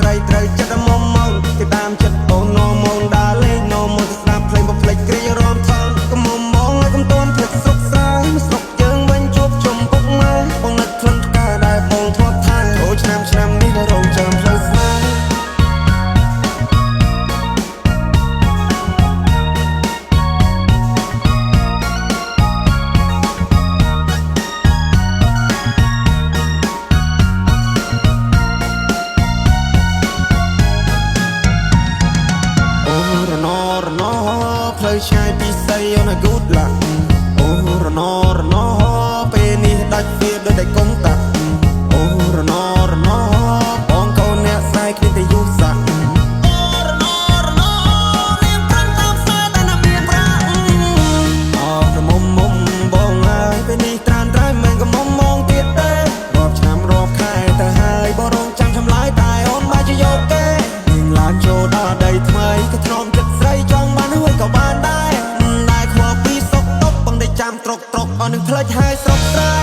ស្រីត្រូវចិត្តមុំមុំគេតាមចិត្តអូននមុនដើរលេងនមុនស្ដាប់ភ្លេងបំភ្លេចគ្រារំថងកុំមុំមកឲ្យកុំតន់ភ្លេចស្រុកស្រែស្រុកយើងវិញជួបជុំពុកម៉ែបងនឹកក្លិនផ្កាដែលបងធ្លាប់ថែអូឆ្នាំឆ្នាំនេះរងចាំផ្លូវស្នេហ៍អូរណរណផ្លូវឆ្ងាយពីស័យអូន good luck អូរណរណពេលនេះដាច់វាដូចតែកុងតាក់អូរណរណបងកូនអ្នកស្រែគ្មានតែយុស័កអូរណរណនាងប្រឹងតាមខ្សែតែណាមានប្រាក់អរមុំមុំបងហើយពេលនេះត្រានត្រៃមិនក៏មុំមងទៀតទេរាប់ឆ្នាំរាប់ខែទៅហើយបងរងចាំចម្លើយតែអូនបែរជាយកគេនាងឡើងចូលដល់ដីថ្មីក៏ធ្នមចិត្តស្រីចង់បានហើយក៏បានដែរដែរខ្វល់ពីសុកតុកបងได้ចាំត្រុកត្រុកអស់នឹងផ្លិចហើយស្រុកស្រែ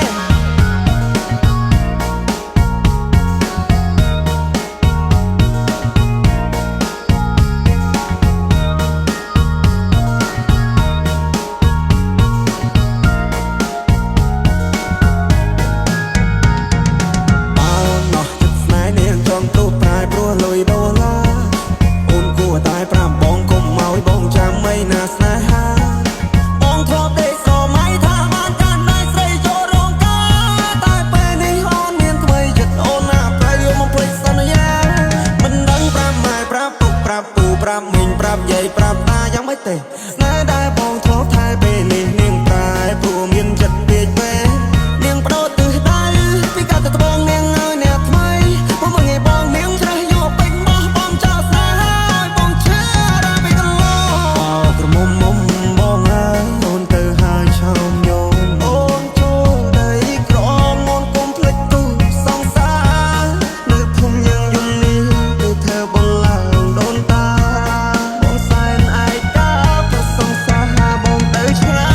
បើណោះចិត្តស្នេហ៍នាងចង់ទូប្រែព្រោះលុយដុល្លារអូនគួរតែប្រាប់បងកុំឲ្យបងចាំអីណាស្នេហាបងធ្លាប់ដេកស្រមៃថាបានកាន់ដៃស្រីចូលរោងការតែពេលនេះអូនមានថ្មីចិត្តអូនណាប្រៃយកមកភ្លេចសន្យាមិនដឹងប្រាប់ម៉ែប្រាប់ពុកប្រាប់ពូប្រាប់មីងប្រាប់យាយប្រាប់តាយ៉ាងម៉េចទេណែដែលបងធ្លាប់ថែពេលនេះនាងប្រែព្រោះមានចិត្តពេកពេលនាងបដូរទិសដៅពីកាត់ទៅត្បូងនាងឲ្យអ្នកថ្មីមកមួយថ្ងៃបងនាងច្រេះយកពេញបោះបងចោលស្នេហ៍ឲ្យបងឈឺដល់ពីកន្លងអោក្រមុំមុំបងហើយអូនទៅហើយឆោមញោមអូនចូលដីក្រមអូនកុំភ្លេចគូសង្សារនៅភូមិយើងយំនេះគឺធ្វើបងឡើងដូនតាបងសែនឯកាប្រសង្សារបងទៅឆ្ងា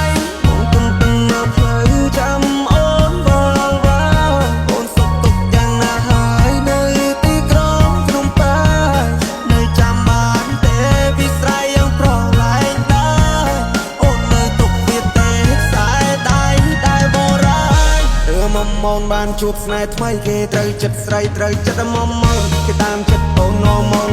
យបងទុំទឹងនៅផ្លូវចាំអូនវល់វ៉ាអូនសុខទុក្ខយ៉ាងណាហើយនៅទីក្រុងភ្នំពេញនៅចាំបានទេពីស្រ័យយ៉ាងប្រឡែងដែរអូននៅទុកវាទេខ្សែដៃដែលបរាយឬមុំមនបានជួបស្នេហ៍ថ្មីគេត្រូវចិត្តស្រីត្រូវចិត្តមុំមនគេតាមចិត្តអូននមន